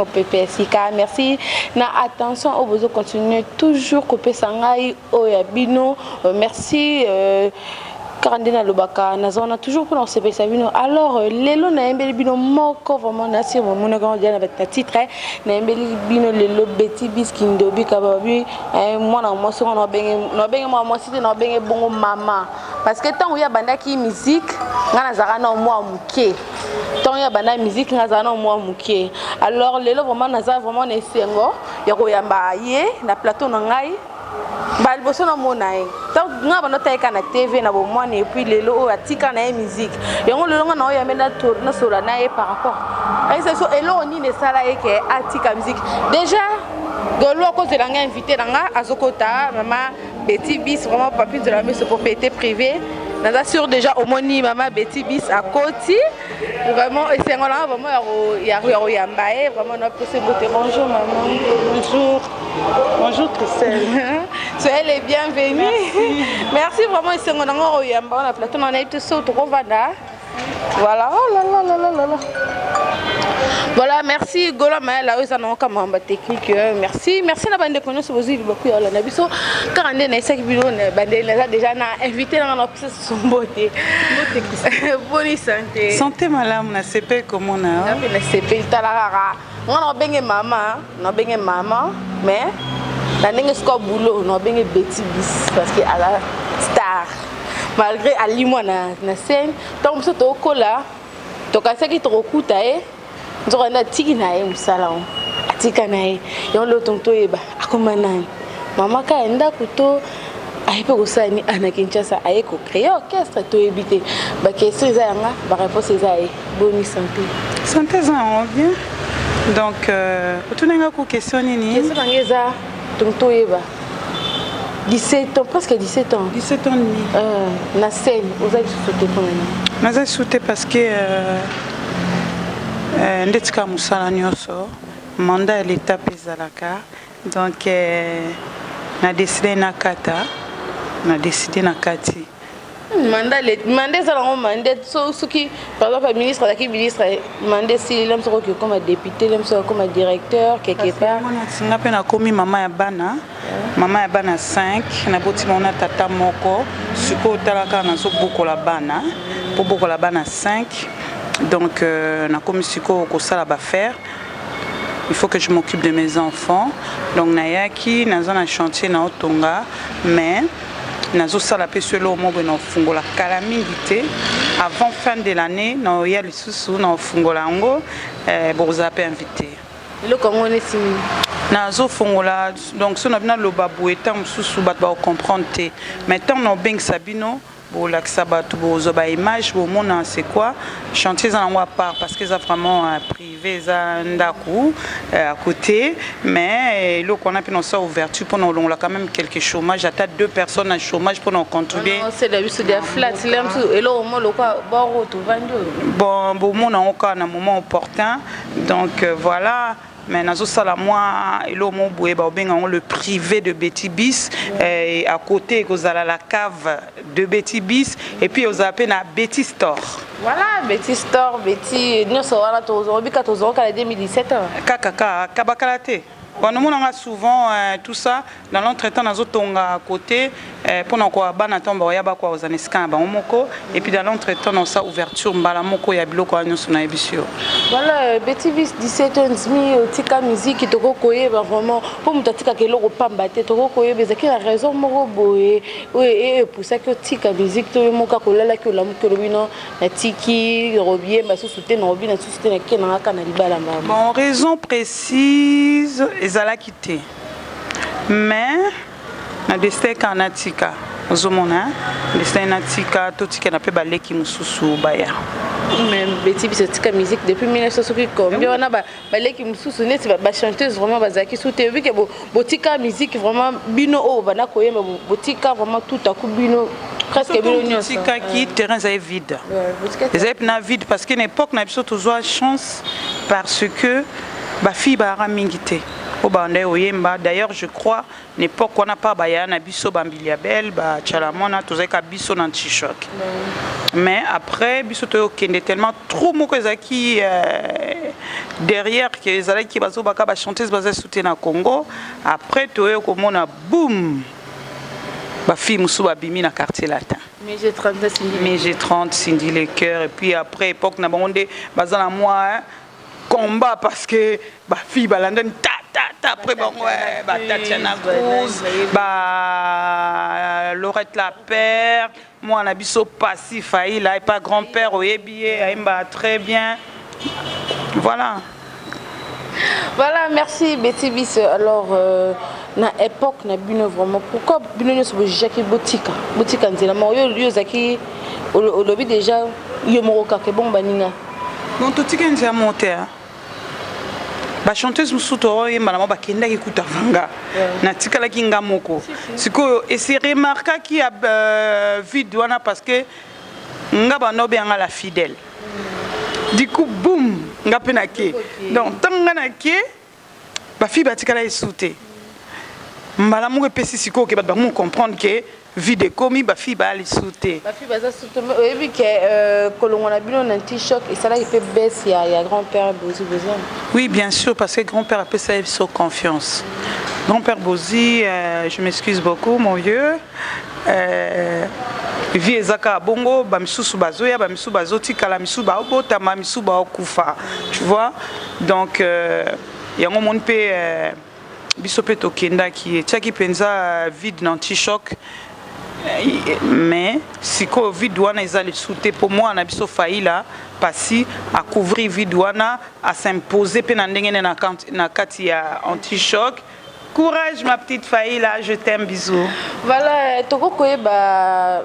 Mopepe ya sika, merci na attention oyo bozo continuer toujours kopesa ngai oyo ya bino. Merci kaka nde nalobaka, naza wana toujours mpona kosepelisa bino. Alors lelo nayembeli bino moko vraiment nasi bomonaka yango deja na titre. Nayembeli bino lelo Betty Bis Kindobi Kababi, mwana mwasi wana nabenge mwana mwasi te, nabenge bongo mama, parce que ntango ye abandaki musique, ngai nazalaka na mwa moke. Ntango ye abanda musique, ngai azala na mwa moke. Alors lelo vraiment naza vraiment na esengo ya koyamba ye na plateau na ngai. Baliboso namona ye ntango ngai banda otayeka na TV na bomwana, et puis lelo oyo atika na ye musique yango. Lelo ngai na oyambe nasola na ye par rapport ayesa biso eloko nini esala ye ke atika musique. Déjà golo akozela ngai, invité na nga azokota, mama Betty Bis. Vraiment Papi Nzola Miso, propriété privée, naza sûr déjà omoni mama Betty Bis akoti. Vraiment esengo nanga vraiment ya koyamba ye. Vraiment napesi mbote. Bonjour maman. Bonjour. Bonjour Christelle. Soyez les bienvenus. Merci, merci vraiment, esengo nanga koyamba na plateau na nayebi te so tokovanda. Voilà, oh là là là là là là. Voilà, merci Gola Maela oyo eza nango kama ba technique. Merci, merci na bandeko nyonso bozwi libaku ya olanda biso. Kaka nde nayesaki bino bandeli, naza déjà na invité nanga na opesa susu mbote. Boni santé? Santé malamu, nasepeli komona. Mpe nasepeli. Tala kaka nga na obenge mama, na obenge mama, mais na ndenge sikoyo boulot na obenge Betty Bis, parce que aza star malgré alimwa na scène. Ntango biso tokola, tokanisaki tokokuta ye, nzoka nde atiki na ye mosala o atika na ye yango. Lelo tongo toyeba akoma nani, mama ka ya ndako to aye mpe kosala ni na Kinshasa, aye kocréer orchestre, toyebi te. Baquestion eza yanga, baréponse eza ye. Boni santé? Santé eza yango bien. Donc otunanga ku question nini? Question nanga eza tongo toyeba 17 ans, presque 17 ans. 17 ans demi. Na scène oza lisusu te, mpona nini? Naza lisusu te parce que ndeti kaka mosala nyonso, mandat ya l'état mpe ezalaka. Donc na décide nakata, na décide na kati. Mandat, mandat eza nango mandat. Soki par exemple ministre azalaki ministre, mandat esili, lem soki okoki okoma député, lem soki okoma directeur quelque part. Nga mpe nakomi mama ya bana, mama ya bana 5. Naboti bango na tata moko. Sikoyo otala kaka, nazobokola bana mpo bokola bana 5. Donc nakomi sikoyo kosala baaffaire, il faut que je m'occupe de mes enfants. Donc nayaki, naza na chantier naotonga, mais nazosala mpe so eloko moko boye na ofungola kala mingi te, avant fin de l'année naoya lisusu na ofungola yango. Bokozala mpe invité. Eloko yango neti nini? Nazofongola, donc so na bino aloba boye, ntango mosusu bato bakocomprendre te, mais ntango na obengisa bino, bolakisa bato, bozwa baimage, bomona c'est quoi. Chantier eza nango à part parce que eza vraiment privé, eza ndako à côté. Mais eloko wana mpe nasala ouverture mpona olongola quand même quelque chômage, ata deux personnes na chômage, mpona ocontribuer. Osela biso dia flat eloko mo lokwa boro tovandi oyo. Bon, bomona yango kaka na moment opportun. Donc voilà, mais nazosala mwa eloko moko boye, baobenga yango le privé de Betty Bis. À côté ekozala la cave de Betty Bis et puis ozala mpe na Betty Store. Voilà, Betty Store, Betty nyonso wana tozobika, tozonga na 2017. Kaka kaka kabakala te wana omonanga souvent tout ça. Dans l'entretemps nazotonga à côté mpona koya bana ntango bakoya, bakoya kozala na esika na bango moko. Et puis dans l'entretemps naosala ouverture mbala moko ya biloko wana nyonso nayebisi yo. Voilà, Betty Bis, 17 ans demi otika musique. Toko koyeba vraiment, mpo moto atikaka eloko pamba te, toko koyeba ezalaki na raison moko boye oyo epusaki otika musique, to yo moko akolalaki, olamuki, olobi no natiki robiyemba susu te, narobi na susu te, nake nanga kaka na libala mbama? Bon, raison précise ezalaki te, mais na décide kaka natika. Ozomona, décide natika, totikela mpe baleki mosusu baya. Mais Betty Bis atika musique depuis 1900 soki combien wana, baleki mosusu neti bachanteuse vraiment bazalaki su te. Obike botika musique vraiment, bino oyo banda koyemba, botika vraiment tout à coup, bino presque bino nyonso. Totikaki, terrain ezali vide, ezali mpena vide, parce que na époque na biso tozwa chance parce que bafille bayaka mingi te. Oyo babandaki koyemba. D'ailleurs, je crois, na époque wana, pa bayaya na biso, bambilia bel, batiala mwana, tozalaki ka biso na Antichoc. Mais après, biso toyokende tellement trop moko ezalaki derrière ke ezalaki bazobaka bachanteuse baza sute na Congo. Après, toye komona boum, bafille mosusu babimi na Quartier Latin. Mais j'ai 30, Cindy. Mais j'ai 30, Cindy Le Cœur. Et puis après, époque na bango nde baza na mwa combat, parce que bafille balandani ta ta ta après bango, batatiana Cruz, ba Lorette La Père, mwana biso Pasi Faila epa grand-père, oyebi ye, ayemba très bien, voilà. Voilà, merci Betty Bis. Alors, na époque na bino, vraiment, pourquoi bino nyonso bojaki botika botika nzela moko? Yo, yo ozalaki, olobi déjà yo moko kaka, ebongo baninga? Bon, totika nzela moko te. Bachanteuse mosusu toyemba na bango bakendaki kuta vanga, natikalaki nga moko. Sikoyo esi remarquaki ya vide wana, parce que nga banda obeyanga la fidèle. Du coup, boum, nga mpe nake. Donc ntango nga nake, bafille batikala esu te. Mbala moko epesi sikoyo ke bato bango comprendre ke vide ekomi, bafille baya lisu te. Bafille baza surtout. Oyebi ke kolongwa na bino na Antichoc esalaki mpe baisse ya grand père Bozi Boziana? Oui, bien sûr, parce que grand père apesa ye biso confiance. Grand père Bozi, je m'excuse beaucoup, mon vieux, vie eza kaka bongo. Bamisusu bazoya, bamisusu bazotikala, misusu baobotama, misusu baokufa, tu vois. Donc yango moni mpe biso mpe tokendaki, etiaki mpenza vide na Antichoc. Mais sikoyo vide wana eza lisusu te, mpo mwana na biso Faila Pasi acouvrir vide wana, as'impose mpe na ndenge ne na kati ya Antichoc. Courage, ma petite Faïla, je t'aime, bisous. Voilà, toko koyeba,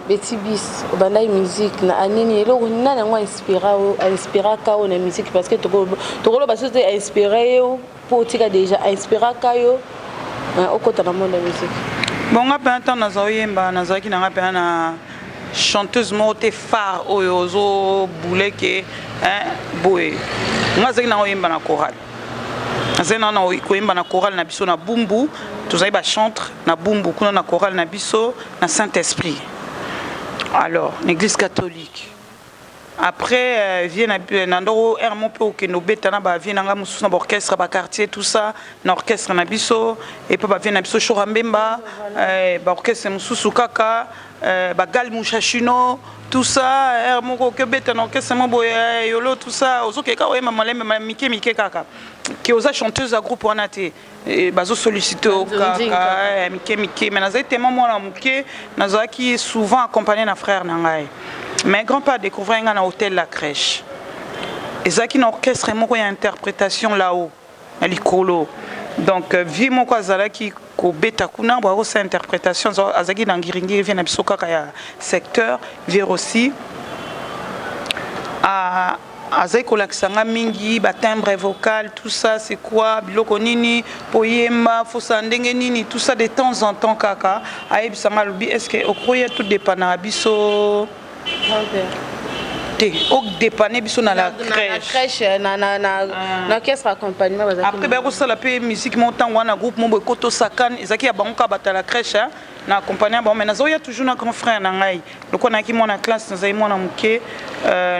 Betty Bis, obandaki musique na anini? Eloko nani yango ainspiraka yo na musique? Parce que tokoloba so te ainspire yo mpo otika déjà, ainspiraka yo okota na monde ya musique? Bon, nga mpena, ntango naza oyemba, nazalaki na nga mpena na chanteuse moko te phare oyo ozobule ke boye. Nga azalaki nanga oyemba na chorale, azali nanga na koyemba na chorale na biso na Bumbu. Tozali bachantre na Bumbu kuna, na chorale na biso na Saint Esprit, alors na église catholique. Après, vie na, na ndoko aire mo mpe okende obeta na bavie na nga mosusu na baorchestre, baquartier, tout ça, na orchestre na biso epe bavie na biso Shora Mbemba, baorchestre mosusu kaka, bagal Mushashino, tout ça. Aire moko oke obeta na orchestre mo boye, yolo, tout ça, ozokeka oyemba malembe mike mike kaka ke oza chanteuse ya groupe wana te, bazosollicite kaka mike mike. Mais nazali tellement mwana moke, nazalaki souvent accompagné na frère na ngai. Mais grand père découvrir ngai na hôtel La Crèche. Ezalaki na orchestre moko ya interprétation là-haut na likolo. Donc vie moko azalaki kobeta kuna, bakosala interprétation, azalaki na Ngiringiri, vie na biso kaka ya secteur vie aussi. Azali kolakisa nga mingi batimbre vocal, tout ça, c'est quoi, biloko nini po yemba, fosala ndenge nini, tout ça. De temps en temps kaka ayebisa nga, alobi: "Est ce que okoya todepanaka biso te, odépane biso na la crèche, na orchestre accompagnement?" Après, baya kosala mpe musique mo ntango wana, groupe mo boye ekotosakane, ezalaki ya bango kaka bato ya la crèche, na accompagné bango. Mais nazoya toujours na grand frère na ngai. Lokola nayaki mwana classe, nazali mwana moke,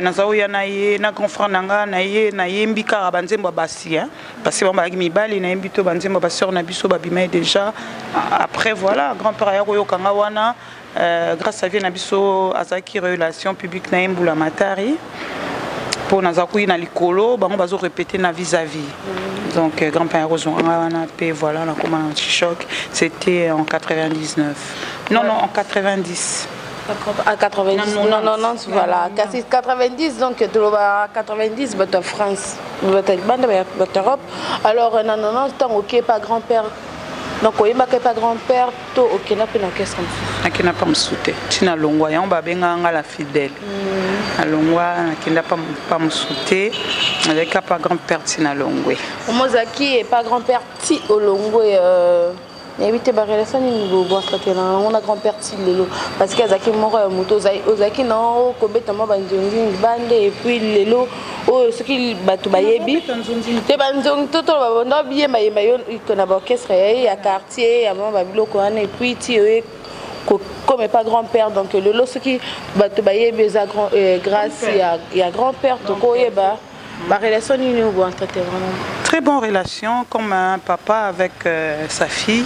nazaoya na ye, na grand frère na ngai, na ye nayembi kaka banzembo ya basi, parce que bango bazalaki mibali. Nayembi to banzembo ya basœur na biso babima ye déjà. Après, voilà, grand père aya koyoka nga wana, grâce à vie na biso azalaki relation publique na ye, Mbula Matari, mpo naza kuyi na likolo, bango bazorépéter na vis-à-vis. Donc grand père akozwanga wana mpe, voilà, nakoma na Antichoc. C'était en 99, non, non, en 90. À 90, non, non, non, voilà, kasi 90. Donc toloba 90, bato ya France, bato ya libanda, bato Europe. Alors na 90, ntango okepa grand père, donc oyembaka epa grand père to okenda mpe na orchestre mosusu? Nakenda mpa mosusu te, ntina longwa. Yango babengaka nga la fidèle. Nalongwa, nakenda pa mosusu te, nazalaki pa grand père ntina longwe. Omo ozalaki epa grand père ti olongwe. Nayebi te barelation nini boentretenaka yango na grand père ti lelo, parce que azalaki moko ya moto ozalaki na kobeta mwa banzonzi libanda. Et puis lelo oyo, soki bato bayebi te banzongi to toloba, banda biyembayemba yo na baorchestre ya ye ya quartier, ya mwa babiloko wana, et puis ti oye comme pas grand père. Donc lelo soki bato bayebi, eza grâce ya grand père. Tokoyeba barelation nini oyo boentretenir vraiment? Très bonne relation, comme un papa avec sa fille.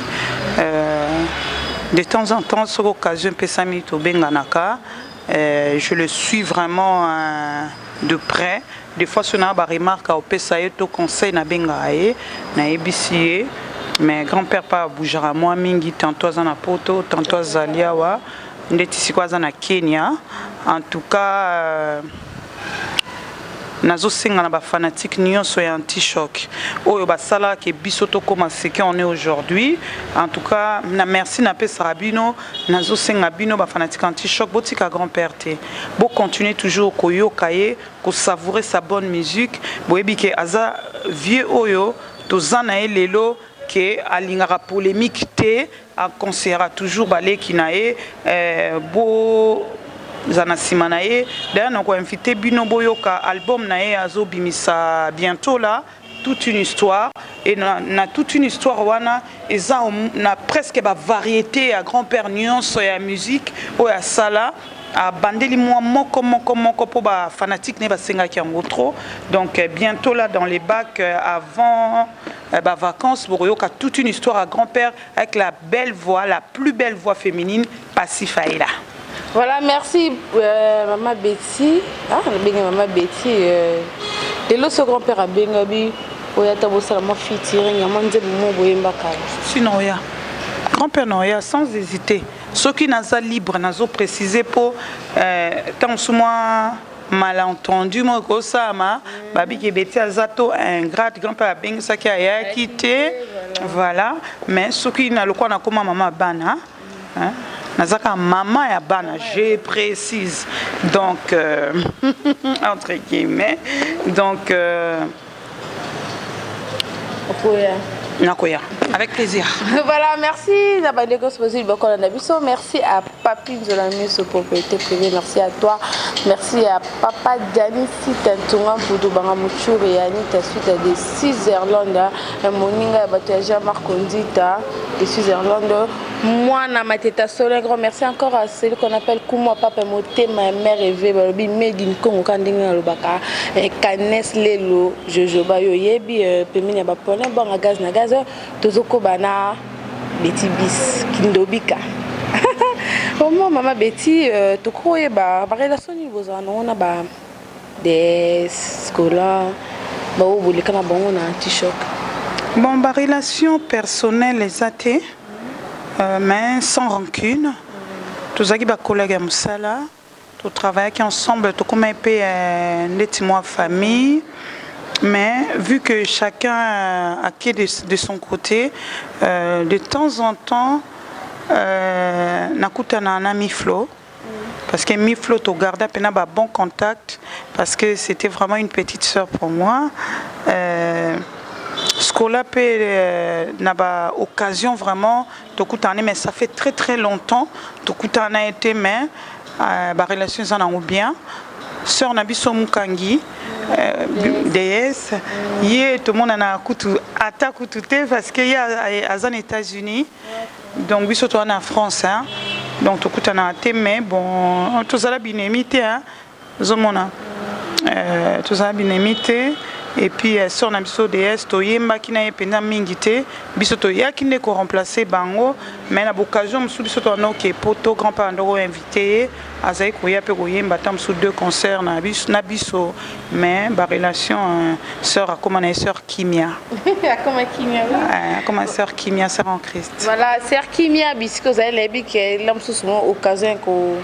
De temps en temps, sur occasion pesami, tobenganaka. Je le suis vraiment de près. Des fois, soki na baremarque opesa ye to conseil, nabengaka ye, nayebisi ye. Mais grand-père pa abougeaka mwa mingi, tantôt aza na Poto, tantôt azali awa, ndeti sikoyo aza na Kenya. En tout cas, nazosenga na bafanatike nyonso ya Antichoc oyo basalaka biso tokóma ce qu'on est aujourd'hui. En tout cas, na merci napesaka bino. Nazosenga bino bafanatike Antichoc, botika grand père te, bocontinue toujours koyoka ye, kosavourer sa bonne musique. Boyebi ke aza vieux oyo toza na ye lelo, ke alingaka polémique te, aconseillera toujours baleki na ye. Bo za na nsima na ye. D'ailleurs, nakoinvite bino boyoka album na ye azobimisa bientôt là, Toute une histoire. Et na Toute une histoire wana, eza na presque bavariété ya grand père nyonso ya musique oyo asala. Abandeli mwa moko moko moko mpo bafanatike ne basengaki yango trop. Donc bientôt là, dans les bacs, avant bavacances, bokoyoka Toute une histoire à grand père avec la belle voix, la plus belle voix féminine, Passy Faïla. Voilà, merci Maman Betty. Ah, bengi Maman Betty. Lelo so grand-père abengabi oyo ata bosala mwa featuring ya mwa nzembo mo boyembaka. Sinon oya grand-père na oya sans hésiter soki naza libre. Nazoprécise mpo ntango mosu mwa malentendu moko ekosalama, babiki Beti aza to ingrate, grand-père abengisaki, ayaki te. Voilà. Mais soki na lokwa nakóma mama bana, hein, naza kaka mama ya bana, je précise, donc entre guillemets, donc Okoya. Nakoya avec plaisir. Voilà, merci na bandeko nyonso bakolanda biso. Merci à Papi Nzola Miso, propriété privée, merci à toi. Merci à papa Dani Sita Ntunga Mpudu Banga Muchuri Anita suite à de Switzerland, moninga ya bato ya Jean-Marc Ondita de Switzerland, mwana Mateta Solo. Un grand merci encore à celui qu'on appelle Kumwa Papa Motema Mère Eve balobi made in Congo, ka ndenge nalobaka Kanes lelo Jojoba yo yebi pembeni ya bapone bonga gaz na gaz. Tozokoba na Beti Bis Kindobika. Omo mama Beti, tokoyeba barelation nini bozala nango na ba des scola baoyo boleka na bango na Antichoc? Bon, barelation personnelle eza te, mais sans rancune. Tozalaki bacollègue ya mosala, totravaillaki ensemble, tokóma mpe ndeti mwa famille. Mais vu que chacun acquiert de son côté, de temps en temps nakutana na Miflo, parce que Miflo, togarda mpenza ba bon contact, parce que c'était vraiment une petite sœur pour moi. Scola mpe, na ba occasion vraiment tokutana, mais ça fait très très longtemps tokutana ye te. Mais barelation eza nango bien. Sœur na biso Mokangi DS, ye tomonana kutu ata kutu te, parce que ye aza na États-Unis, donc biso toza na France, hein. Donc tokutana te, mais bon, tozala binemi te, hein. Ozomona, tozala binemi te. Et puis sœur na biso DS, toyembaki na ye mpenza mingi te. Biso toyaki nde koremplace bango, mais na boccasion mosusu biso towana oke Poto, grand père ndoko invité ye, azali koya mpe koyemba ata mosusu deux concerts na biso. Mais barelation, sœur akóma na ye sœur Kimia. Akoma Kimia, oui. Akóma sœur Kimia, sœur en Christ. Voilà, sœur Kimia, bisika ozali, nayebi ke la mosusu mo occasion ko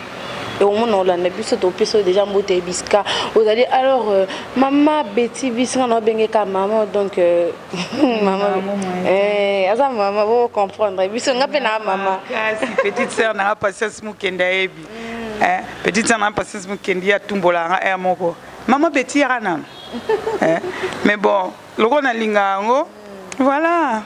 omona olanda biso, topesa oyo déjà mbote bisika ozali. Alors mama Beti, bisinga na obengeka mama, donc mama aza mama, bo comprendre biso, nga mpe na mama. Kasi petite sœur nanga Patience Mokende ayebi. Petite sœur nanga Patience Mokende, ye atumbolaka nga aire moko, mama Beti yaka nano. Mais bon, lokola nalinga yango, voilà.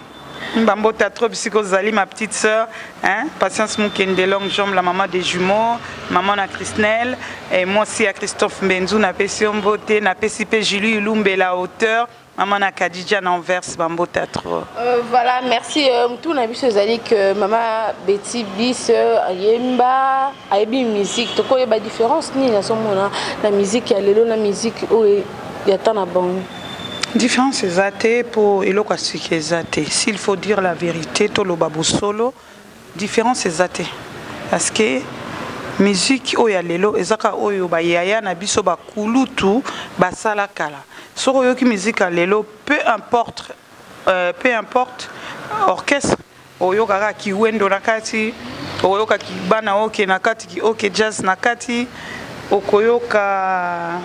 Bambote trop bisika ozali, ma petite sœur, hein? Patience Mukende, longue jambe, la maman des jumeaux, maman na Christnel et moi aussi à Christophe Mbenzu, napesi yo mbote, napesi mpe Julie Ilumbe, la hauteur, maman na Khadija na Anvers, bambote trop. Voilà, merci. Mutuna biso ezali que mama Betty Bis ayemba, ayebi musique. Tokoyeba différence nini azomona na musique ya lelo na musique oyo ya ta na bango? Différence eza te, mpo eloko ya sika eza te. S'il faut dire la vérité, toloba bosolo, différence eza te, parce que musique oyo ya lelo eza kaka oyo bayaya na biso bakulutu basala kala. Soki oyoki musique ya lelo, peu importe orchestre, oyokaka kiwendo na kati, okoyoka bana oke na kati, ki OK Jazz na kati, okoyoka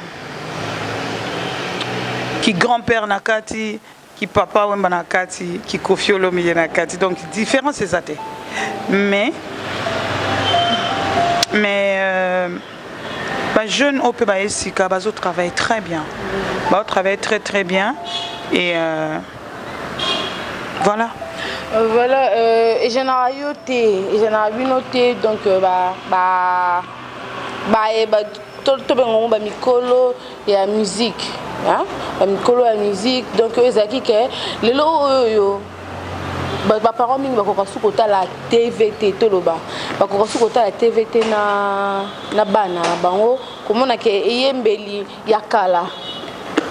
ki grand-père na kati, ki Papa Wemba na kati, ki Koffi Olomide na kati. Donc différence eza te, mais bajeune oyo mpe baye sika bazotravaille très bien, bazotravaille très très bien et voilà. Voilà, egenaka yo te, egenaka bino te, donc bayeba tobengango bamikolo ya musique, bamikolo ya musique. Donc oyo ezalaki ke lelo oyo baparent mingi bakoka su kotala TV te, toloba bakoka su kotala TV te na bana na bango, komona ke eyembeli ya kala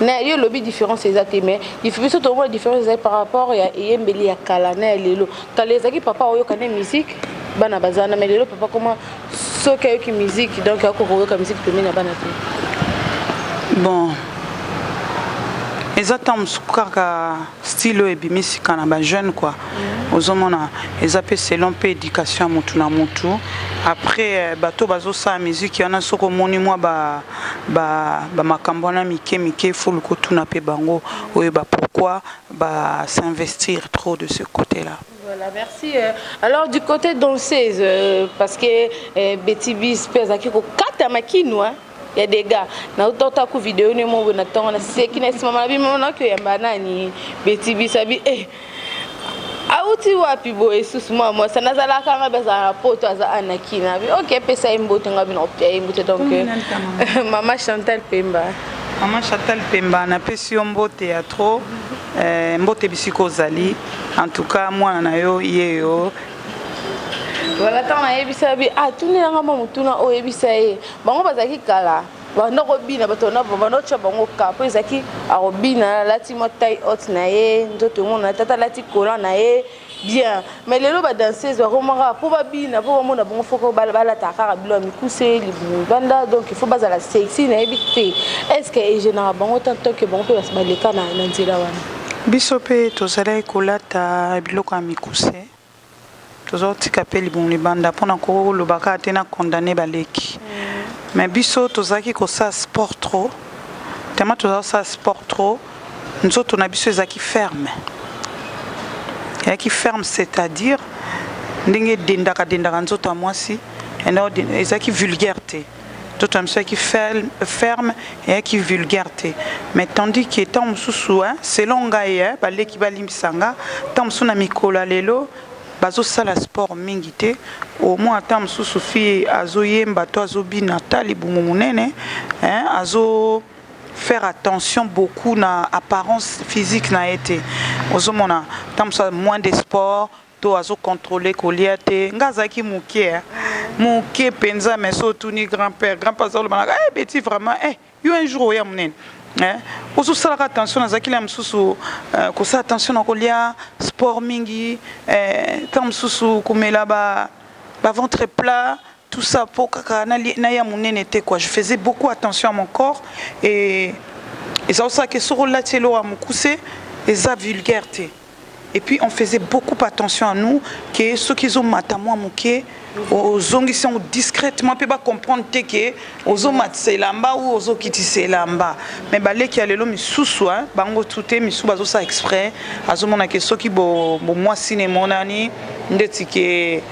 na yo elobi différence eza te. Mais biso tomona différence ezali par rapport ya eyembeli ya kala na ya lelo. Kala ezalaki papa oyoka nde musique, bana baza na, mais lelo papa koma soki ayoki musique, donc akoka koyoka musique pembeni ya bana te. Bon, eza ntango mosusu kaka style oyo ebimi sika na bajeune quoi. Ozomona eza mpe selon mpe éducation ya motu na motu. Après, bato bazosala musique wana, soki omoni mwa bamakambo wana mike mike, fulu kotuna mpe bango oyeba pourquoi basinvestir trop de ce côté là. Voilà, merci. Alors du côté danseuse, parce que Betty Bis mpe azalaki kokata makinu, hein? Ya dégâts nautota ku video ne mo na ntongo na seki na nsima na bimo naoki oyamba nani Betty Bis abi eh, auti wapi boye? Susu mwa mwasi nazalaka nga bazala na poto, aza anaki na bi ok, epesa ye mbote, nga bino opia ye mbote. Donc mama Chantal Pemba. Mama Chantal Pemba, napesi yo mbote ya trop, mbote bisika ozali. En tout cas mwana na yo ye yo. Voilà, ntango nayebisa bi atunelanga mwa motuna oyo, oyebisa ye bango bazalaki kala banda kobina, bato banda otya bango ka mpo ezalaki akobina alati mwa taille haute na ye, nzoto emona tata alati collant na ye bien. Mais lelo badanseuse bakomaka mpo babina, mpo bamona bango foko balataka kaka bilo ya mikuse, libumu banda, donc il faut bazala sexy. Nayebi te, est ce que egênaka bango tant que bango mpe baleka na nzela wana? Biso mpe tozalaki kolata biloko ya mikuse, tozotika mpe libumu libanda. Mpona koloba kaka te na condamne baleki, mais biso tozalaki kosala sport trop. Tellement tozalaki kosala sport trop, nzoto na biso ezalaki ferme, ezalaki ferme, c'est-à-dire ndenge edendaka dendaka nzoto ya mwasi ezalaki vulgaire te. Nzoto na biso ezalaki ferme, eyaki vulgaire te. Mais tandis que ntango mosusu, selon ngai, baleki balimbisa nga, ntango mosusu na mikolo ya lelo bazosala sport mingi te. Omoi ata mosusu fille azoyemba to azobina ata libumu monene, azo faire attention beaucoup na apparence physique na ye te. Ozomona ntango mosusu moins de sport to azocontrôle kolia te. Nga azalaki moke moke mpenza, mais so otuni grand-père, grand-père azoloba naka eh, Betty vraiment, eh, yo un jour oya monene, ozosalaka attention. Nazalaki na mosusu kosala attention na kolia, sport mingi, ntango mosusu komela ba ventre plat, tout ça po kaka naya monene te quoi. Je faisais beaucoup attention à mon corps et eza osalaka soki olati eloko ya mokuse, eza vulgaire te. Et puis on faisait beaucoup attention à nous, ke soki ezomata mwa moke, ozongisi yango discrètement mpe bacomprendre te ke ozomatisa elamba ou ozokitisa elamba. Mais baleki ya lelo misusu, bango tu te, misusu bazosala exprès. Azomona ke soki bomwasi na emonani ndeti ke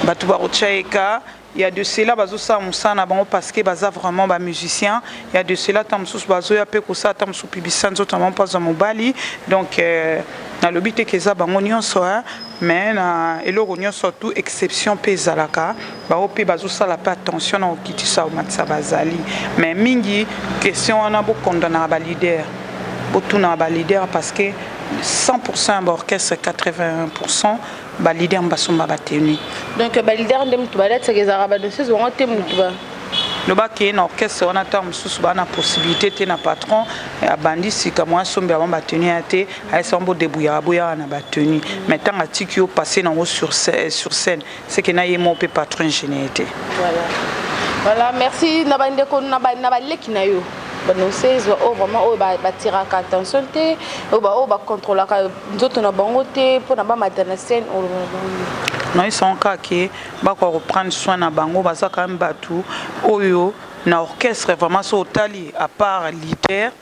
bato bakotya eka ya de cela, bazosala mosala na bango parce que baza vraiment bamusicien. Ya de cela, ntango mosusu bazoya mpe kosala, ntango mosusu pibisa nzoto na bango mpo azwa mobali. Donc Nalobi te ke eza bango nyonso, mais na eloko nyonso tout exception mpe ezalaka. Bao mpe bazosala mpe attention na kokitisa, komatisa, bazali. Mais mingi question wana, bokondanaka baleader, botunaka baleader, parce que 100 ya baorchestre, 81 baleader basomba batenue. Donc baleader nde motu balatisaka, ezalaka badanseuse bango te motu ba? Lobaki na orchestre wana, ntango mosusu baa na possibilité te na patron abandi sika mwa asombela bango batenue ya te, ayesa bango bodébrouillaka, boyaka na batenue. Mais ntango atiki yo passe nango sur scène, c'est que na ye moko mpe patron ingénieur te. Voilà, merci na bandeko na baleki na yo badanseuse oyo vraiment oyo batiraka attention te, oyo oyo bacontrôlaka nzoto na bango te mpona bamata na scène. Nayesango kaka ke bakoka koprendre soin na bango. Baza quand même bato oyo na orchestre vraiment so otali, à part leader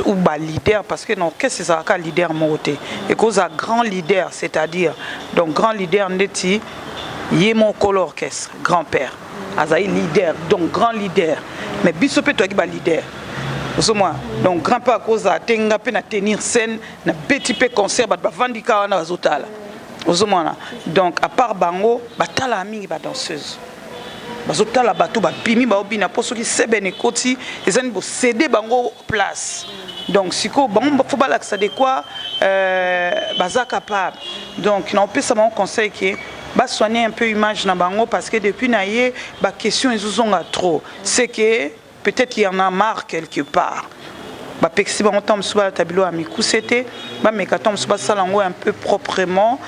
ou baleader, parce que na orchestre ezalaka leader moko te, ekozala grand leader, c'est-à-dire donc grand leader ndeti ye moko l'orchestre, grand père azali leader, donc grand leader. Mais biso mpe toyaki baleader, ozomona. Donc grand père akozala te, nga mpe na tenir scène, nabeti mpe concert, bato bavandi kaka wana bazotala, ozomona. Donc à part bango, batalaka mingi badanseuse, bazotala bato babimi, baobina, mpo soki sebene ekoti, eza nini, bocéder bango place. Donc sikoyo bango faut balakisa de quoi baza capable. Donc naopesa bango conseil ke basoigner un peu image na bango, parce que depuis na ye baquestion ezozonga trop, c'est que peut-être il y en a marre quelque part. Bapekisi bango ntango mosusu balata biloko ya mikuse te, bameka ntango mosusu basala yango un peu proprement,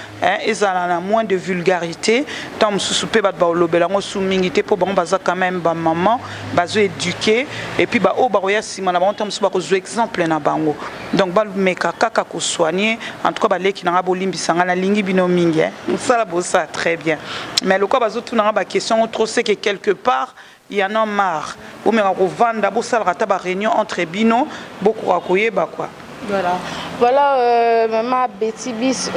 ezala na moins de vulgarité. Ntango mosusu mpe bato balobela yango su mingi te, mpo bango baza quand même bamama, bazoéduquer, et puis baoyo bakoya nsima na bango, ntango mosusu bakozwa exemple na bango. Donc bameka kaka kosoigner. En tout cas, baleki na nga, bolimbisa nga, nalingi bino mingi, mosala bosala très bien, mais lokola bazotuna nga baquestion trop, c'est que quelque part il y en a marre. Bomeka kovanda, bosalaka ata baréunion entre bino, bokoka koyeba quoi. Voilà, maman Betty Bis,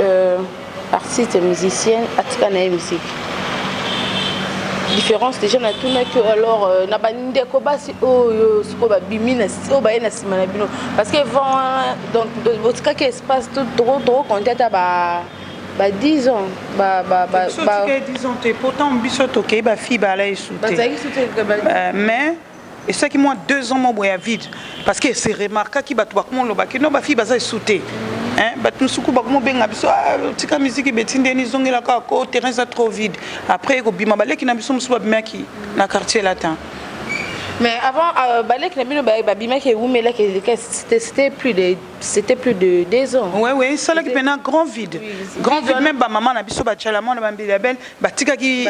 artiste musicienne, atika na ye musique. Différence déjà natunaki. Alors na bandeko basi oyo sikoyo babimi oyo baye na nsima na bino, parce que vent wana, donc botikaki espace, tokocompter ata ba 10 ans ba ba ba ba 10 ans te. Pourtant biso tokei, bafille bala esu te, mais esalaki mwa 2 ans mo boye ya vide, parce que se remarquaki bato bakoma olobaki no, bafille baza esu te. Bato mosuku bakoma obenga biso: "Tika misiki, beti ndeni, ezongelaka ko terrain eza trop vide." Après ekobima, baleki na biso mosusu babimaki na Quartier Latin. Mais avant, baleki na bino babimaki, ewumelaki, c'était plus de 2 ans. Oui, esalaki mpena grand vide, grand vide. Même bamama na biso batiala mwana bambeli bel batikaki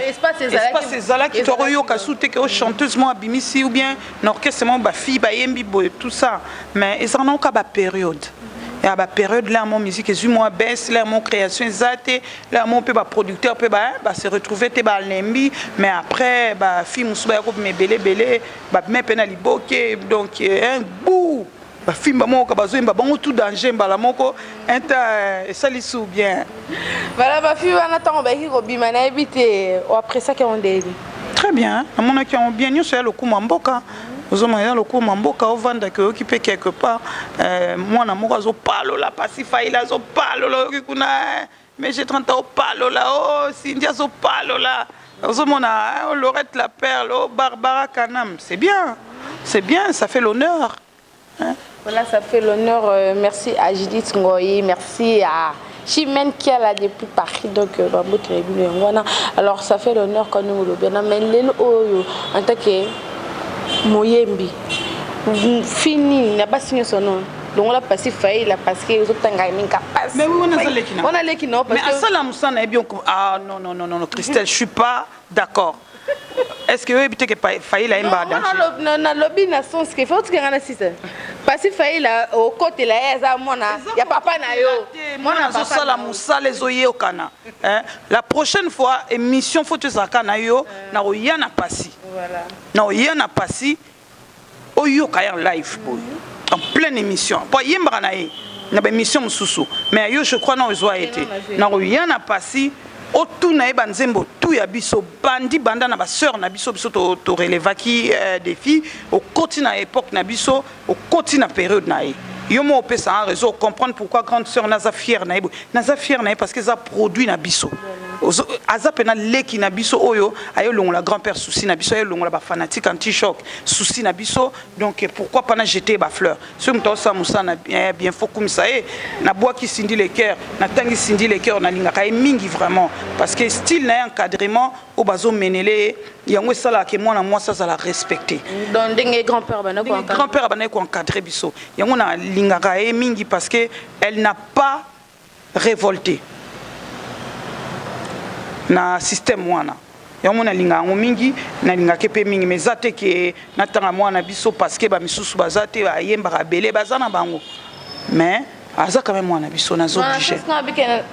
espace ezalaki, tokoyoka su te ke o chanteuse mo abimisi ou bien na orchestre mo bafille bayembi boye, tout ça. Mais ezalaka nango ka bapériode ya bapériode là mo musique ezwi mwa baisse, là mo création eza te, là mo mpe baproducteur mpe base retrouve te, balembi. Mais après bafille mosusu baya kobima ebele ebele, babima mpe na liboke, donc un bout bafimba moko bazoyemba bango tout danger mbala moko inta esali su bien. Voilà, bafille wana ntango bayaki kobima, nayebi te oappréciaki yango ndeni? Très bien, namonaki yango bien. Nyonso ya lokumu ya mboka, ozomona eza lokumu ya mboka. Ovandaki, oyoki mpe quelque part mwana moko azopalola pasi faila, azopalola, oyoki kuna mais j'ai 30 ans, opalola o Cindy azopalola, ozomona oh, Lorette la Perle, oh, Barbara Kanam, c'est bien, c'est bien, ça fait l'honneur, hein? Voilà, ça fait l'honneur. Merci à Judith Ngoyi, merci à Chimène Kiala depuis Paris. Donc, alors ça fait l'honneur quand nous le bien. Mais lelo oyo, en tant que moyembi, fini, na basi nyonso non. Longola pasi faila parce que ozotanga minga pasi. Mais oui, on a leki na. On a leki non. Parce mais asala musana yebi. Ah non non non non, Christelle, je suis pas d'accord. Est-ce que oyebi te ke Faila ayembaka danger? Nalobi na sens ke faut otikanga na sisa pasi Faila okotela ye, aza mwana ya papa na yo. Mwana azosala mosala ezoyokana. La prochaine fois émission faut tozalaka na yo na koya na pasi, na koya na pasi, oyoka ya live boye en pleine émission, po ayembaka na ye na baémission mosusu, mais yo je crois na ozwa ye te na koya na pasi, otuna ye banzembo tu ya biso bandi banda na basœur na biso. Biso torelevaki défi, okoti na époque na biso, okoti na période na ye. Yo moko opesa nga raison, comprendre pourquoi grande sœur naza fière na ye boye. Naza fière na ye parce que eza produit na biso. Aza pena leki na biso oyo aye longola grand père souci na biso, aye longola ba fanatique anti choc souci na biso. Donc pourquoi pas na jeter ba fleurs? Soki moto aosala mosala na bien, bien faut kumisa ye. Nabwaki Cindy Le Cœur, natangi Cindy Le Cœur, nalingaka ye mingi vraiment parce que style na ye, encadrement oyo bazomenele ye, yango esalaka ke mwana mwasi azala respecté. Donc ndenge grand père banda Ndenge grand père abandaki koencadre biso, yango nalingaka ye mingi parce que elle n'a pas révolté na système wana. Yango nalingaka yango mingi, nalingaka mpe mingi. Mais eza te ke natanga mwana biso parce que bamisusu baza te, bayembaka ebele, baza na bango, mais aza quand même mwana biso, naza obligé.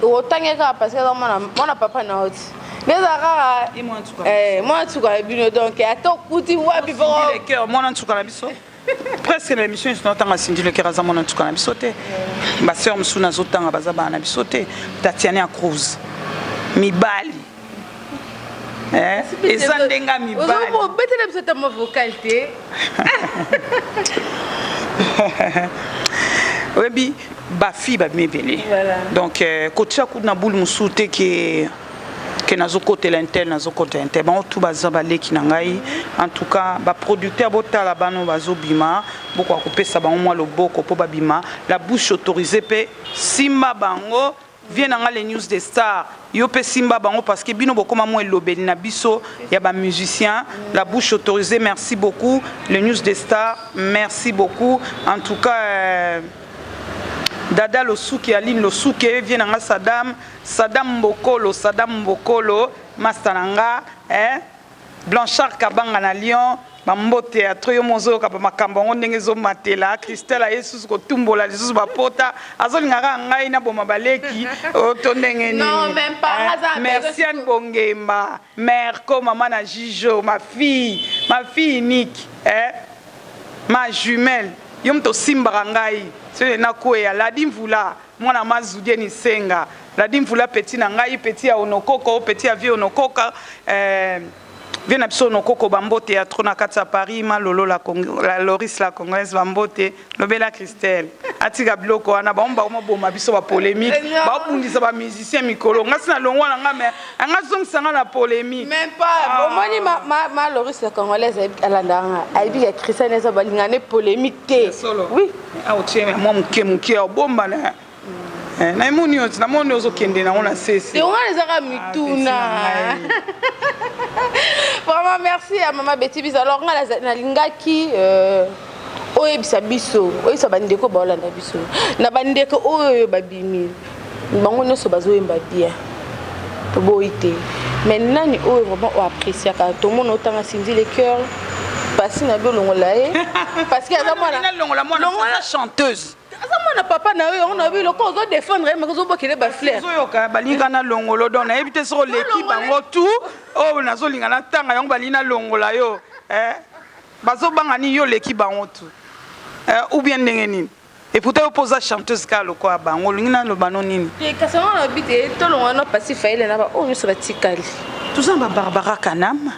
Otangi kaka parce que aza mwana papa na oti nde eza kaka Ye mwana nsuka na biso. Mwana nsuka na bino, donc ata okuti wapi? Cindy Le Cœur, mwana nsuka na biso. Presque na émission nyonso naotanga Cindy Le Cœur, aza mwana nsuka na biso te. Basœur mosusu nazotanga baza bana na biso te. Tatiana ya Cruz, mibali. Eza ndenge ya mibali. Obetela biso ta mwa vocal te. Oyebi, bafille babimi ebele. Donc kotia kutu na bulu mosusu te ke nazokotela un tel, nazokotela un tel. Bango tu baza baleki na ngai. En tout cas, baproducteur, botala bano bazobima, bokoka kopesa bango mwa loboko mpo babima. La bouche autorisée mpe simba bango. Vie na nga, les news des stars, yo mpe simba bango parce que bino bokoma mwa elobeli na biso ya bamusicien. La bouche autorisée, merci beaucoup. Les news des stars, merci beaucoup. En tout cas, Dada Losuki, Aline Losuki, vie na nga Sadam, Sadam Mbokolo, Sadam Mbokolo, master na nga, eh? Blanchard Kabanga na Lyon, bambote ya trop. Yo mozoyoka bamakambo yango ndenge ezomatela. Christelle aye susu kotumbola lisusu bapota, azolinga kaka ngai naboma baleki to ndenge nini? Non, même pas. Eh, merci Anne Bongemba Merco, mama na Jijo, ma fille, ma fille unique, eh? Ma jumelle, yo moto osimbaka ngai soki nakweya. Ladi Mvula, mwana Mazudie Nisenga, Ladi Mvula, petit na ngai, petit ya Onokoko, petit ya vie Onokoka, eh, vie na biso Onokoko, bambote ya trop na kati ya Paris. Malolo la, la Loris la Congolaise, bambote. Lobela Christelle atika biloko wana. Bango bakomoboma biso bapolémique, baobundisa bamusicien mikolo. Nga si na longwa na nga, mais anga zongisa nga na polémique. Même pas. Omoni, ma Loris la Congolaise alandaka nga, ayebi ka Christian eza balinga ne polémique te. Solo. Oui. Awa otie mwa moke moke, obombana namoni yo, namoni ozokende nango na sese. Te, wana ezaka mituna. Vraiment, merci à mama Betty Bis. Alors nga nalingaki oyebisa biso, oyebisa bandeko baolanda biso, na bandeko oyo babimi, bango nyonso bazoyemba bien, toboyi te, mais nani oyo vraiment oappréciaka? Tomona otanga Cindy Le Cœur, pasi na bi olongola ye parce que aza mwana. Nalongola mwana chanteuse. Aza mwana papa na yo, yango na bi loko ozodéfendre ye moko, ozobokele bafleur. Ozoyoka, balingi nalongolo, donc nayebi te soki oleki bango tu oyo nazolinga natanga yango, balingi nalongola yo. Bazobanga nini? Yo oleki bango tu ou bien ndenge nini? Et pourtant yo mpo oza chanteuse kaka lokola bango. Olingi naloba no nini? Kasi yango nalobi te, tolongola no pasi Fayele na baoyo nyonso batikali. Toza na babarbara Kanam,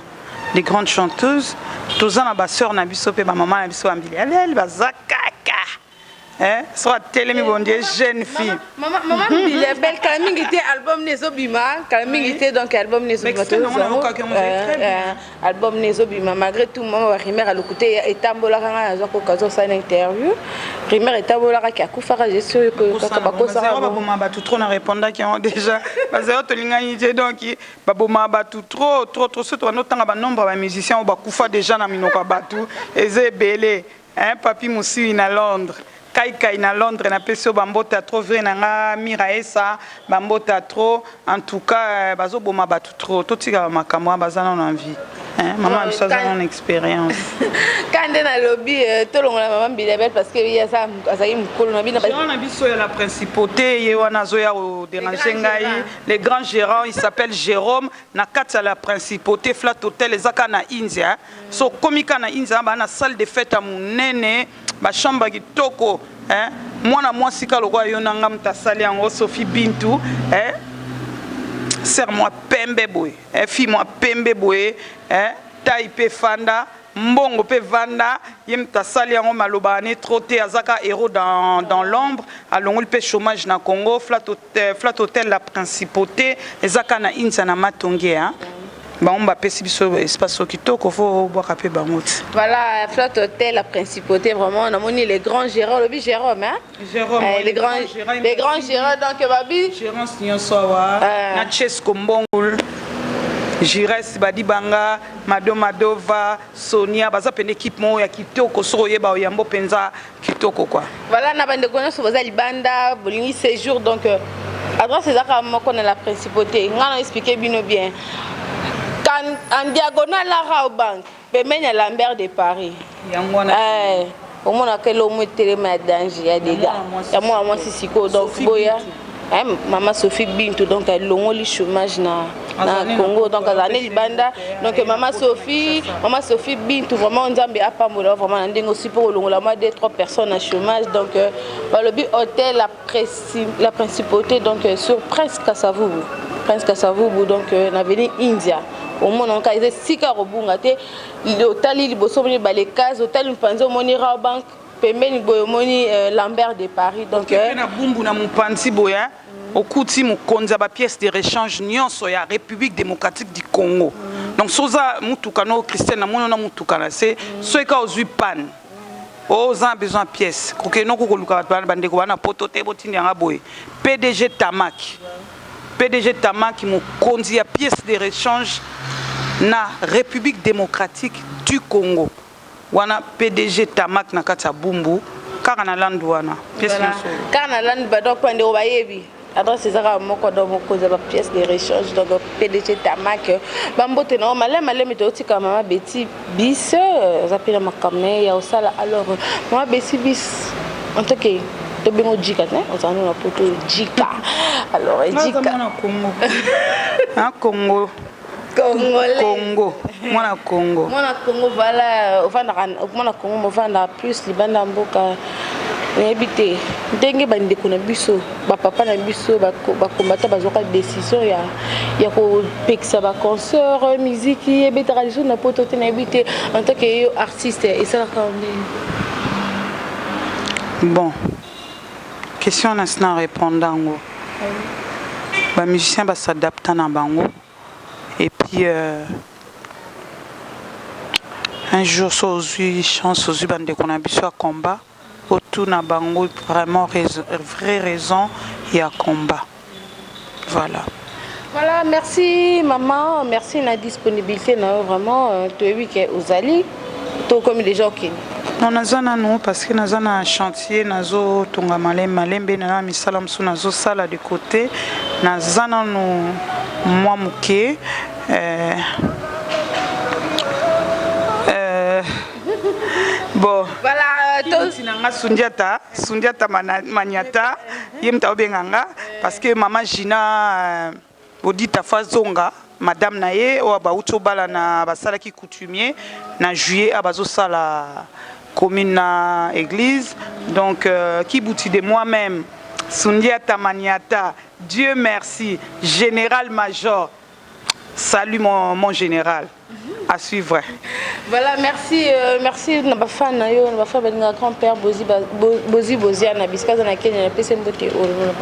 des grandes chanteuses. Toza na basœur na biso mpe bamama na biso bambili alele, baza kaka. So atelemi bondie jeune fille. Mama Mbilia Bel, kala mingi te album ne ezobima, kala mingi te. Donc album ne ezobima, album ne ezobima. Malgré tout, mama, barumeur aluku te etambolaka. Ngai nazwa koka azosala na interview, rumeur etambolaka ki akufaka. Je suis kaka bakosaka. Baboma bato trop, na répondaki yango déjà. Bazali tolingani te, donc baboma bato trop trop trop. Soki tobanda otanga banombre ya bamusicien oyo bakufa déjà na minoko ya bato, eza ebele. Papi Mosili na Londres, Kaikai na Londres, napesi yo bambote trop. Vrai na nga Mira Esa, bambote trop. En tout cas, bazoboma bato trop, totika bamakambo wana, baza nano en vie. Mama na biso aza nano expérience. Ka nde nalobi tolongola mama Mbilia Bel parce que ye azalaki mokolo na bino. Gérant na biso ya la principauté, ye wana azoya kodéranger ngai. Le grand gérant, il s'appelle Jérôme, na kati ya la principauté Flat Hotel, eza kaka na India. So okomi kaka na India, baa na salle de fête ya monene, bachambre ya kitoko. Mwana mwasi ka lokola yo na nga moto asali yango, Sophie Bintu, sœur mwa pembe boye, fille mwa pembe boye, taille mpe fanda. Mbongo mpe vanda ye moto asali yango, maloba ne trop te, aza ka héros dans l'ombre, alongoli mpe chômage na Congo. Flat Hotel La Principauté eza kaka na Inza na Matonge, hein? Bango bapesi biso espace oyo kitoko, fo obwaka mpe bango ti. Voilà, Flat Hotel La Principauté, vraiment namoni les grands gérants, olobi Jérôme, hein? Jérôme. Eh, les grands, les grands gérants, donc babi Gérance nyonso awa na Chesco Mbongul, Jires Badibanga, Mado Madova, Sonia, baza pene équipe moko ya kitoko. Soki oyeba oyambo mpenza kitoko quoi. Voilà, na bandeko nyonso boza libanda, bolingi séjour, donc adresse ezaka moko na La Principauté. Nga na expliqué bino bien. En diagonale la Rawbank, pembeni ya Lambert de Paris. Yango wana. Eh, omonaka elomo etelema ya danger ya dega ya mwana mwasi sikoyo, donc boya. Eh, mama Sophie Bintu, donc alongoli chômage na Congo, donc azala ne libanda. Donc mama Sophie Bintu, vraiment Nzambe apambola vraiment na ndenge osi mpo kolongola mwa deux trois personnes na chômage. Donc balobi hôtel La Principauté, donc sur Prince Kasavubu, Prince Kasavubu, donc na avenue India. Omona kaka eza esika kobunga te. Otali liboso, omoni balekase, otali mopanzi, omoni Rawbank, pembeni boye omoni Lambert de Paris, donc mpe na Bumbu na mopanzi boye okuti mokonzi ya bapièce de rechange nyonso ya République démocratique du Congo. Donc so oza mutuka no Christian, namoni ona mutuka na se, soki ka ozwi panne, oza na besoin ya pièce, kokende noko koluka bato bandeko bana poto te, botindi yanga boye. PDG Tamak, PDG Tamak, mokonzi ya pièce de rechange na République démocratique du Congo wana, PDG Tamak na kati ya Bumbu, kaka na landu wana pièce nyonso. Kaka na landu ba, donc bandeko bayebi adresse eza kaka moko, donc mokonzi ya bapièce de rechange, donc PDG Tamak. Bambote na yo maleme maleme. Toyotika mama Beti Bis, aza mpe na makambo na ye ya kosala. Alors mama Beti Bis, en tant que tobengo Jika te, ozala nano na poto Jika, alors Jika mwana Congo, na Congo. Congolais. Congo, mwana Congo. Mwana Congo, voilà. Ovandaka mwana Congo, movandaka plus libanda ya mboka. Nayebi te ndenge bandeko na biso, bapapa na biso bakombata, bazwaka décision ya kopekisa baconcert, miziki ebetaka lisusu na poto te. Nayebi te, en tant que yo artiste, esalaka ndenge? Bon, question na sina répondre yango. Bamusicien bas'adapta na bango et puis un jour so ozwi chance, ozwi bandeko na biso ya combat, otuna bango vraiment vraie raison ya combat, voilà. Voilà, merci maman, merci na disponibilité na yo vraiment. Toyebi ke ozali, tokomi déjà okende. Non, naza nanu parce que naza na chantier, nazotonga malembe malembe, naza na misala mosusu nazosala de côté, naza nanu mwa moke. Bon. Voilà. Kiti na nga Sundiata, Sundiata Maniata, ye moto aobenga nga parce que mama Gina Odita fa zonga madame na ye oyo bauti obala na basalaki coutumier na juillet, a bazosala commune na église. Donc Kibuti de moi-même, Sundiata Maniata, Dieu merci, général major, salut mon général, à suivre. Voilà, merci, merci na bafan na yo, na bafan balinga grand père Bozi Bozi Boziana bisika aza na Kenya. Napesi mbote oyo.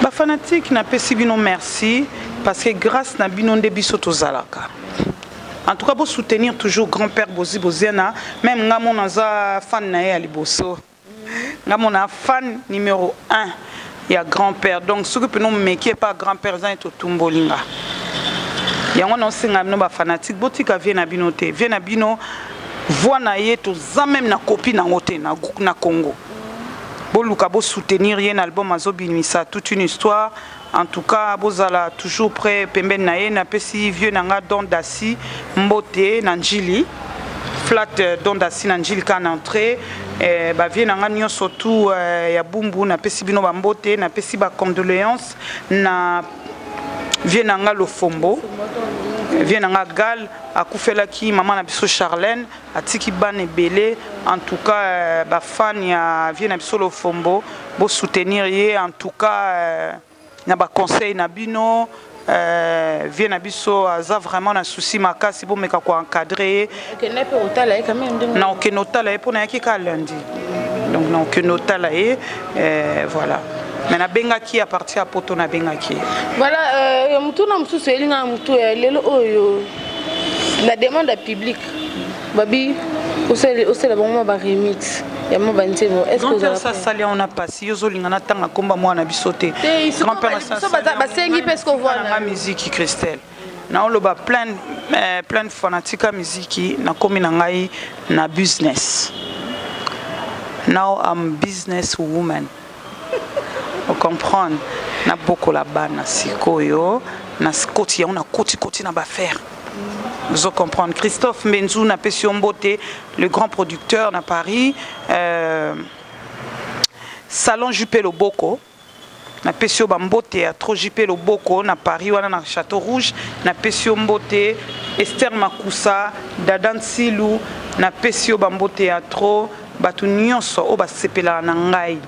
Bafanatike, napesi bino merci parce que grâce na bino nde biso tozalaka. En tout cas, bosoutenir toujours grand père Bozi Boziana. Même nga mo naza fan na ye ya liboso, nga mo na fan numéro 1 ya grand père. Donc soki mpena omeki epa grand père, eza neti otumboli nga. Yango naosenga bino bafanatike, botika vie na bino te, vie na bino voix na ye toza même na copie nango te na Congo. Boluka bosoutenir ye na album azobimisa, toute une histoire. En tout cas, bozala toujours près pembeni na ye. Napesi vieux na nga Don Dasi mbote na Njili, flat Don Dasi na Njili kaka na entrée. Bavieux na nga nyonso tu ya Bumbu, napesi bino bambote, napesi bacondoléance na vieux na nga Lofombo, vieux na nga Gal, akufelaki mama na biso Charlène, atiki bana ebele. En tout cas, bafan ya vieux na biso Lofombo, bosoutenir ye en tout cas na baconseil na bino. Vie na biso aza vraiment na souci makasi, bomeka ko encadrer ye. Okende mpe kotala ye quand même ndenge. Na okende otala ye mpo nayaki kaka lundi, donc na okende otala ye, voilà. Mais nabengaki ye à partir ya Poto, nabengaki ye. Voilà, motuna mosusu elinga na motu ya lelo oyo, na demande ya public, babi osala bango mwa baremix ya mwa banzembo. Est ce que Grand-père asali yango na pasi. Yo ozolinga natanga komba mwana biso te. Te, so basengi mpe ce que nga musique, Christelle, naoloba plein, plein fois natika miziki, nakomi na ngai na business. Now I'm business woman, ocomprendre? Nabokola bana sikoyo, nakoti yango, nakotikoti na baaffaire, ozo comprendre? Christophe Mbenzu, napesi yo mbote, le grand producteur na Paris, salon Jupe Loboko. Napesi yo bambote ya trop, JP Loboko na Paris wana na Château Rouge, napesi yo mbote. Esther Makusa, Dada Nsilu, napesi yo bambote ya trop. Bato nyonso oyo basepelaka na ngai,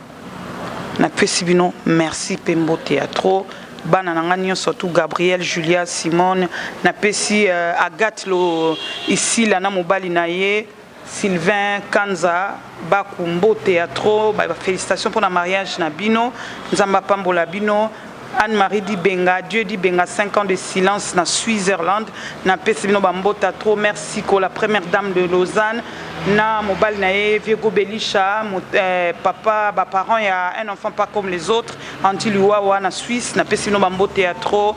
napesi bino merci mpe mbote ya trop. Bana na ngai nyonso tu, Gabriel, Julia, Simone, napesi Agathe lo Isila na mobali na ye Sylvain Kanza Baku, mbote ya trop. Bafélicitation mpona mariage na bino, Nzambe apambola bino. Anne-Marie Dibenga, Dieu Dibenga, 5 ans de silence na Switzerland, napesi bino bambota trop. Merci ko la première dame de Lausanne na mobali na ye Viego Belisha, papa, baparent ya un enfant pas comme les autres, Anti Liwawa na Suisse, napesi bino bambote ya trop.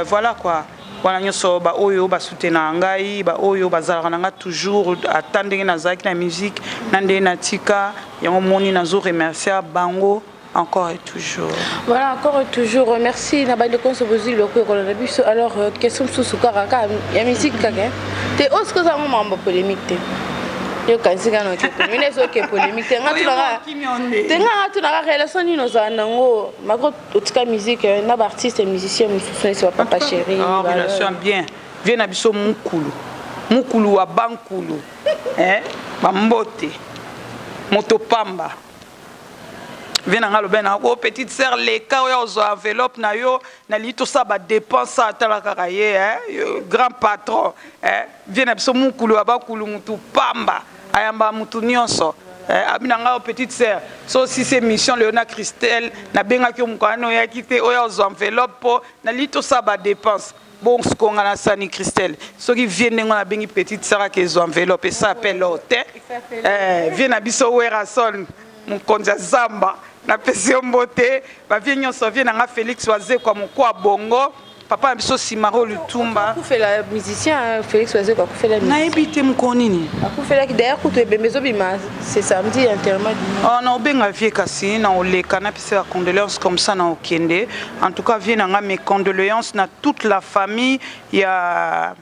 Voilà quoi, wana nyonso baoyo basoutenaka ngai, baoyo bazalaka na ngai toujours, ata ndenge nazalaki na musique na ndenge natika yango, moni nazo remercier bango encore et toujours. Voilà, encore et toujours. Merci na bandeko nyonso bozwi biloko ekolanda biso. Alors, question mosusu kaka kaka ya musique kaka te, oyo soki ozango makambo polémique te, yokanisi kaka noke polémique, ezoke polémique te. Nga tunaka te, nga tunaka relation nini ozala nango malgré otika musique na baartiste musicien mosusu neti bapapa chéri? Relation bien. Vie na biso mukulu, mukulu wa bankulu, bambote moto pamba. Vie na nga alobi na ko petite sœur, leka oyo ozwa enveloppe na yo, nalingi tosala badépense. Atala kaka ye, grand patron, vie na biso mukulu wa bakulu, mutu pamba, ayamba mutu nyonso. Abi na ngai, petite sœur, so osisi émission lelo na Christelle, nabengaki yo mokolo wana oyaki te, oyo ozwa enveloppe mpo nalingi tosala badépense. Bon, sikonga na sani Christelle, soki vie ndenge wana abengi petite sœur ake ezwa enveloppe, esa appel o te. Vie na biso Werason, mokonzi ya zamba, napesi yo mbote. Bavie nyonso, vie na nga Félix Wazekwa, mokwa bongo, papa na biso Simaro Lutumba. Akufela musicien Félix Wazekwa, akufela. Nayebi te mokolo nini. Akufelaki d'ailleurs kutu, ebembe ezobima, c'est samedi enterrement. Oh, na obenga vie, kasi na oleka napesa ba condoléance comme ça na okende. En tout cas, vie na nga, mes condoléances na toute la famille ya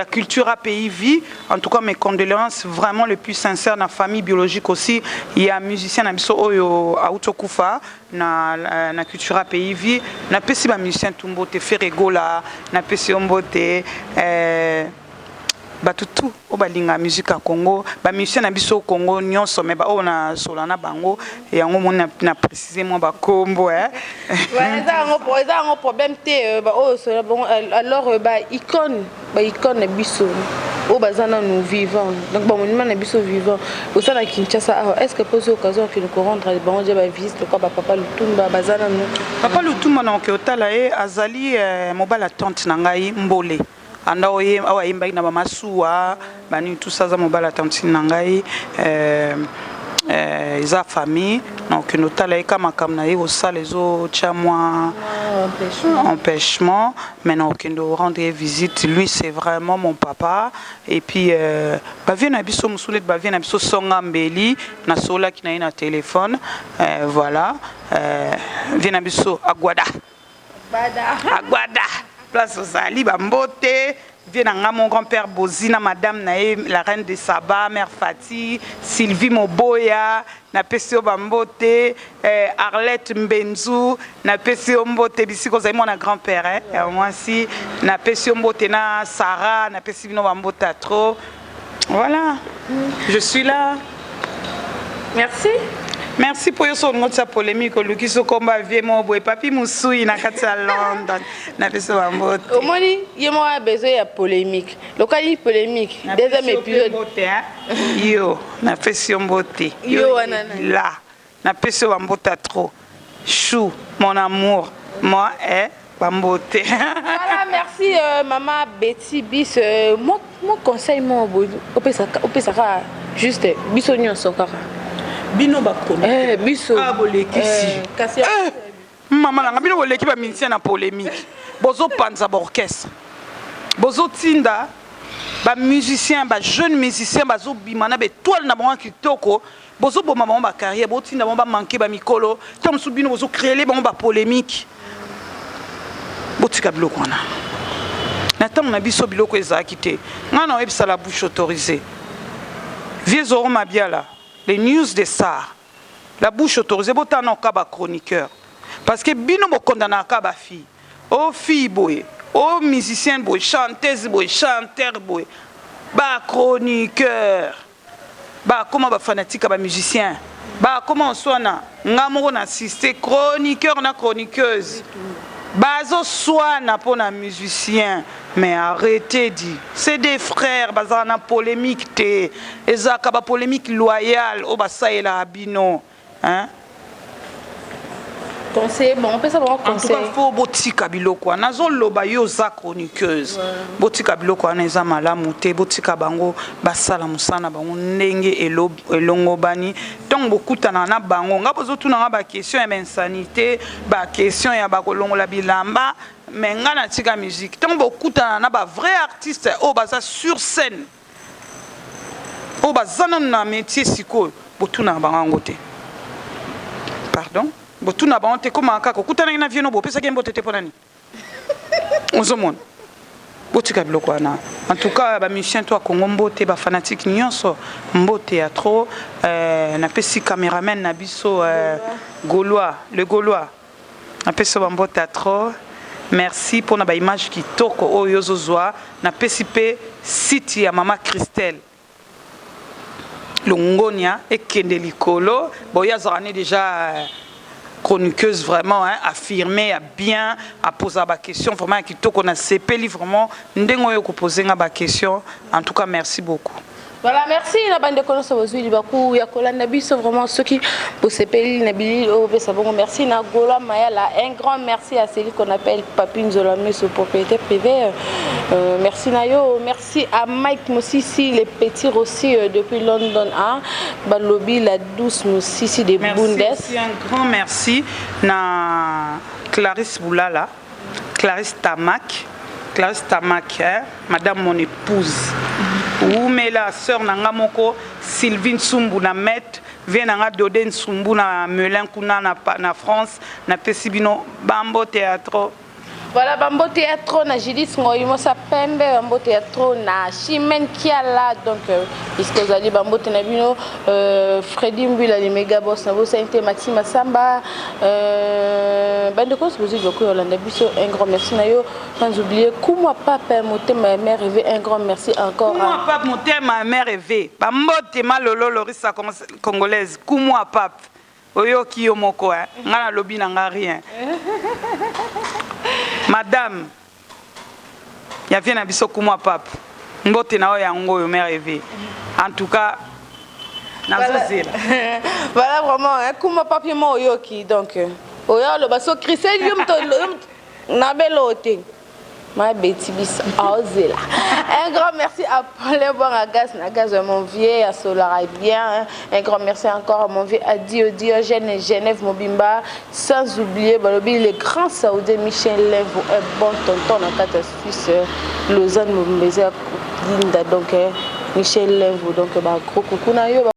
Culture API Vie. En tout cas, mes condoléances vraiment le plus sincères na famille biologique aussi. Il y a musicien na biso oyo auto kufa na Culture API Vie. Na pesi ba musicien tout mbote, Ferregola, na pesi mbote, bato tu oyo balingaka musique ya Congo, bamusicien na biso Congo nyonso, me baoyo nasola na bango yango moni na précise mwa bakombo. Eza yango problème te, baoyo sola bongo. Alors, baicône, baicône na biso oyo baza nanu vivant, donc bamonument na biso vivant oza na Kinshasa awa, est ce que posi occasion okende korendre bango dia bavisite lokwa bapapa Lutumba baza nanu? Papa Lutumba, na oke otala ye, azali mobali ya tante na ngai Mbole anda oyo ayembaki na bamasuwa banini tout ça, aza mobali ya tantine na ngai. Eza famille, na okende otala ye ka makambo na ye kosala ezotya mwa empêchement, mais na okende rendre ye visite. Lui, c'est vraiment mon papa. Et puis bavie na biso mosusu neti bavie na biso Songa Mbeli, nasololaki na ye na téléphone. Voilà, vie na biso Agwada, Agwada, place ozali, bambote. Vie na nga mon grand père Bozi na madame na ye la reine de Saba, mère Fati, Sylvie Moboya, napesi yo bambote. Arlette Mbenzu, napesi yo mbote bisika ozali, mwana grand père, ya mwasi, napesi yo mbote na Sara, napesi bino bambote ya trop. Voilà, je suis là. Merci. Merci mpo yo so olingo tia polémique, oluki so komba vie moko boye. Papi Mosui na kati ya London, napesi bambote. Omoni, ye moko ya besoin ya polémique, lokali polémique deuxième épisode. Mbote yo, napesi yo mbote. Yo wana. La napesi yo bambote ya trop chou, mon amour, moi eh, bambote. Voilà, merci maman Betty Bis. Moi conseil mo opesaka juste biso nyonso kaka. Bino bakoni. Eh, biso. Ah, bolekisi. Eh, kasi eh, mama nanga, bino boleki bamusicien na polémique. Bozopanza baorchestre, bozotinda bamusicien, bajeune musicien bazobima na baétoile na bango ya kitoko, bozoboma bango bacarrière, botinda bango bamanke bamikolo to mosusu. Bino bozocréele bango bapolémique. Botika biloko wana. Na ntango na biso biloko ezalaki te. Ngai na oyebisa la bouche autorisée, vieux Zoro Mabiala, les news des stars, la bouche autorisée. Botala na oka bachroniqueur, parce que bino bokondanaka bafille, o fille boye, o musicien boye, chanteuse boye, chanteur boye. Bachroniqueur bakóma bafanatique ya bamusicien, bakóma oswana. Nga moko na assiste chroniqueur na chroniqueuse bazoswana mpo na musicien. Mais arrêtez dit, c'est des frères, bazala na polémique te. Ezalaka bapolémique loyale oyo basalelaka bino, hein? Conseil, bon, opesa bango En tout cas, conseil. Faut botika biloko wana. Nazoloba, yo oza chroniqueuse, botika biloko wana, eza malamu te. Botika bango basala mosala na bango ndenge elongobani. Ntongo bokutana na bango, nga bozotunanga baquestion ya bainsanité, baquestion ya bakolongola bilamba, mais nga natika musique. Ntongo bokutana na bavrai artiste oyo baza sur scène, oyo baza nanu na métier sikoyo, botunaka bango yango te. Pardon, botuna bango te. Komaka kaka okutanaki na vieno, bopesaki ye mbote te, mpo nani? Ozomona, botika biloko wana. En tout cas, bamusicien to ya Congo, mbote. Bafanatique nyonso, mbote ya trop. Napesi caméraman na biso, Gaulois, le Gaulois, napesi yo bambote ya trop. Merci mpona baimage kitoko oyo ozozwa. Napesi mpe site ya mama Christelle Longonia, ekende likolo. Boye azalaka ne déjà chroniqueuse vraiment, hein, affirmée ya bien, aposa baquestion vraiment ya kitoko. Nasepeli vraiment ndenge oyo kopose nga baquestion. En tout cas, merci beaucoup. Voilà, merci na bandeko nyonso bozwi libaku ya kolanda biso. Vraiment, soki bosepeli na bilili oyo, opesa bongo. Merci na Gola Mayala, un grand merci à celui qu'on appelle Papi Nzola Meso, propriété privée. Merci na yo. Merci à Mike Mosisi, les petits Rossi, depuis London, hein? Balobi la douce Mosisi de Merci. Bundes. Aussi un grand merci na Clarisse Boulala, Clarisse Tamak, Clarisse Tamak, hein? Madame mon épouse, wumela. Sœur na nga moko Sylvie Nsumbu na Met vie na nga, Dode Nsumbu na Melun kuna na France, napesi bino bambo théâtre. Voilà, bambote ya trop na Judith Ngoyimosa Pembe, bambote ya trop na Chimène Kiala. Donc puisque ozali, bambote na bino. Freddy Mbula, le méga boss, na bosani te Maxime Masamba. Bandeko nyonso bozwi biloko olanda biso, un grand merci na yo. Sans oublier Kumwa Pape Motema ya Mère Rêvé, un grand merci encore. Kumwa Pape Motema ya Mère Rêvé, bambote malolo Lorisa congolaise. Kumwa Pape, oyoki yo moko, eh? Nga nalobi na nga rien. Madame ya vie na biso, Kumwa Pape, mbote na oyo yango oyo Mère Rêvé. En tout cas, nazozela. Voilà, vraiment, hein, Kumwa Pape mo oyoki. Donc oyo aloba so Christelle, yo moto nabelo te mabeti biso aozela. Un grand merci à Paulin Bonga na gaz, mon vieux à Solara bien. Un grand merci encore à mon vieux Adio Diogène Genève Mobimba. Sans oublier balobi le grand saoudien Michel Levo, un bon tonton na kati ya Suisse, Lausanne Mobimba eza Linda. Donc Michel Levo, donc ba gros coucou na yo.